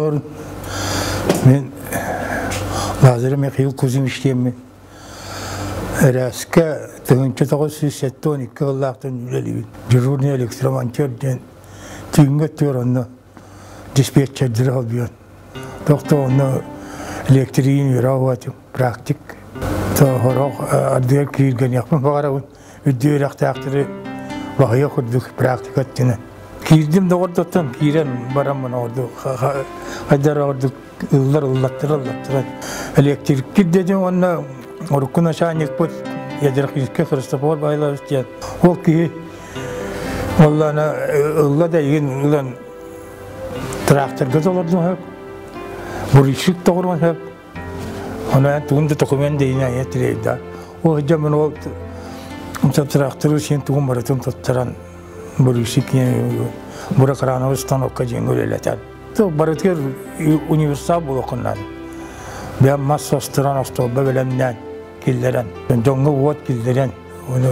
Дорооболорун. Мин Лазарев Михаил Кузьмич диэммин. Эрээскэ 1972 сыллаахтан үлэлиибин. Дежурный электромонтер диэн түүҥҥэ өттүгэр онно диспетчердери холбуйан. Тохто онно электригин үөрэ уһуатым, практик. Сорох ардыгар кииргэниэхпин баҕарабын. Үрдүк үөрэхтээхтэри баһыйа курдук практика өттүнэн. Киирдим доҕордоттон киирэн бараммын ордук хайдар ордук ыллар ыллаттара ыллаттара электриккит дедим уонна урукку начальникпыт Ядрахинскай Христофор Байлович диэн ол киһи Оллана ылла да игин ылан тракторга толордум хөп, буричик тоҕуруон хөп. Онон тугун да документ дейин айа тирейда. Ол дьомун ол тракторы син тугун барытын туттаран буричик буракрановый станокка диэн үлэлэтэн. Барытыгар универсал буолуоххунан. Бэм мас состуран остуолба бэлэмнээн киллэрэн, дьоҥҥо уот киллэрэн, ону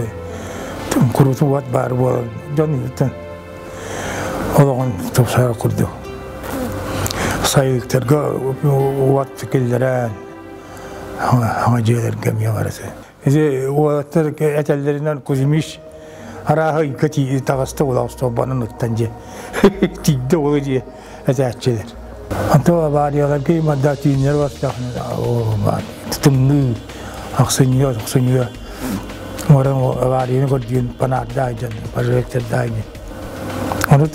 куруту уот баар буолан дьон олоҕун тупсара курдук. Сайылыктарга уот киллэрэн, хаҥа дьиэлэргэ эмиэ барыта. Ити уолаттар этэллэринэн Кузьмич арааһа ыйга таҕыста була остуолбанан ыттан дьиэ. Тиийдэ ол дьиэ этээччилэр. Антон аварияларга имарда түүннэр бастахына тымныы ахсынньыга тохсунньуга Орон аварияны көрдүүн панаардаах дьон, прожектордаах дьон. Ону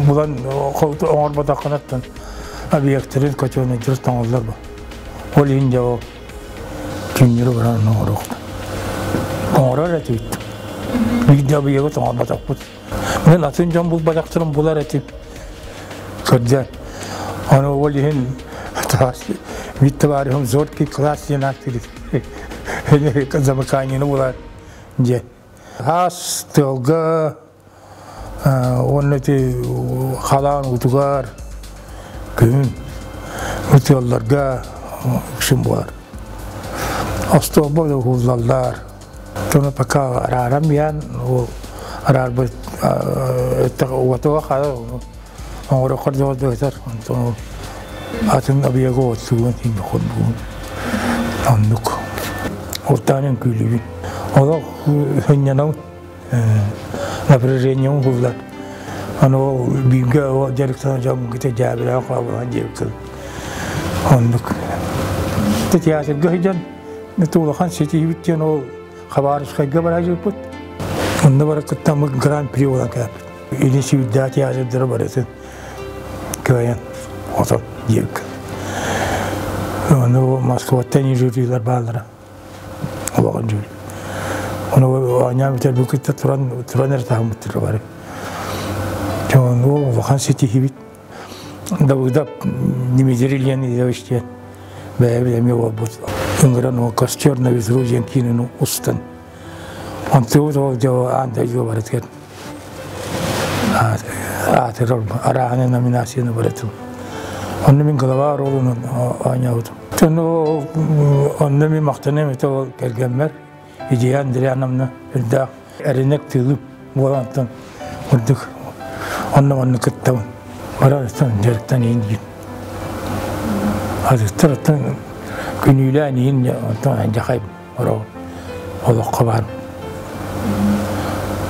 булан оҥорботоххунаттан объекттарын котельнайдары тоҥоллор бу. Ол иһин дьэ ол түүннэри баран оҥоруохтан. Оҥорор этибит. Биирдэ объегы тоҥорботохпут. Мин атын дьон булбатахтарын булар этим. Көрдө. Ону ол иһин биир табаарыһым зоркий класс диэн ааттыыр замыканиены булар дьэ. Хаас тыалга уонна ити халаан уутугар күһүн тыалларга үксүн буолар. Остуолба да уһуллаллар. Тону пока арааран биһэн ол араарбыт уотуга хара оҥороххор дьоҕурдугутар онтон атын объегы уоттугун тиийбэ холбугун оннук уртаан үҥкүүлүүбүн олох сынньанабын напряжением уһуллар аны ол бииргэ ол дьарыктанар дьон кытта дьээбэлээн хооболоон диэбиккин оннук театрга сылдьан Это улахан ситиһиибит диэн ол Хабаровскайга бара сылдьыбыппыт. Онно бара кыттаммыт гран-при буолан кэлбит. Илин Сибирдээх театрдара барытын кыайан отон диэбиккин. Ону Москваттан жюрилар бааллара. Улахан жюри. Ону оонньоон бүтэрбит кытта туран туран эрэ таһыммыттар бары. Ону улахан ситиһиибит. Давыдов Дмитрий Леонидович диэн бэйэбит эмиэ буолбут ыҥыран ол Костер на ветру диэн киинэни устан онтубут ол дьэ аан дойду барытыгар аатырар арааһына номинацияны барытым онно мин глава оруолун оонньообутум онно мин махтаныам этэ ол кэргэммэр Идея Андриановна үрдээх эринек тыылым буолантан курдук онно манна кыттабын. Барарыттан дьарыктан иһин диир. Атыттарыттан күнүүлээн иһин онтон дьахай олоххо баар.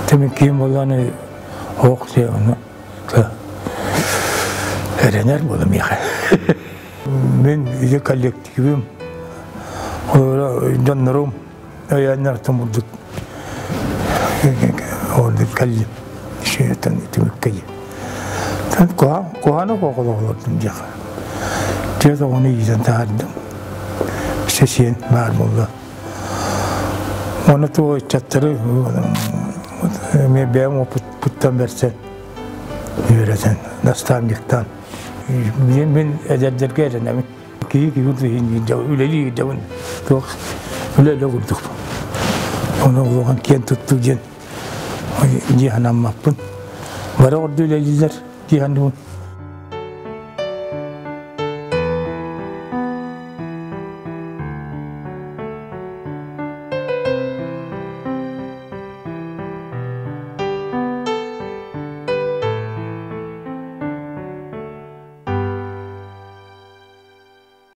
Тэмин киин буоллааны оох дьэ ону эрэнэр буолам миэхэ. Мин ити коллективым, дьоннорум өйөөннөр тумурдук ордук кэллим. Шейтан түмүккэ Куһааны куохолоҕолордум диэхэ. Тиэт оҕону иитэн таһаардым. Сесиэн баар буолла. Оны туо ыччаттары эмиэ бэйэм опыппыттан бэрсэн үөрэтэн, наставниктаан. Мин эдэрдэргэ эрэнэбин. Киһи киһи үлэлии дьабын туох үлэ курдук. Ону улахан киэн туттуу диэн дии санаммаппын. Бары орду үлэлииллэр дии саныыбын.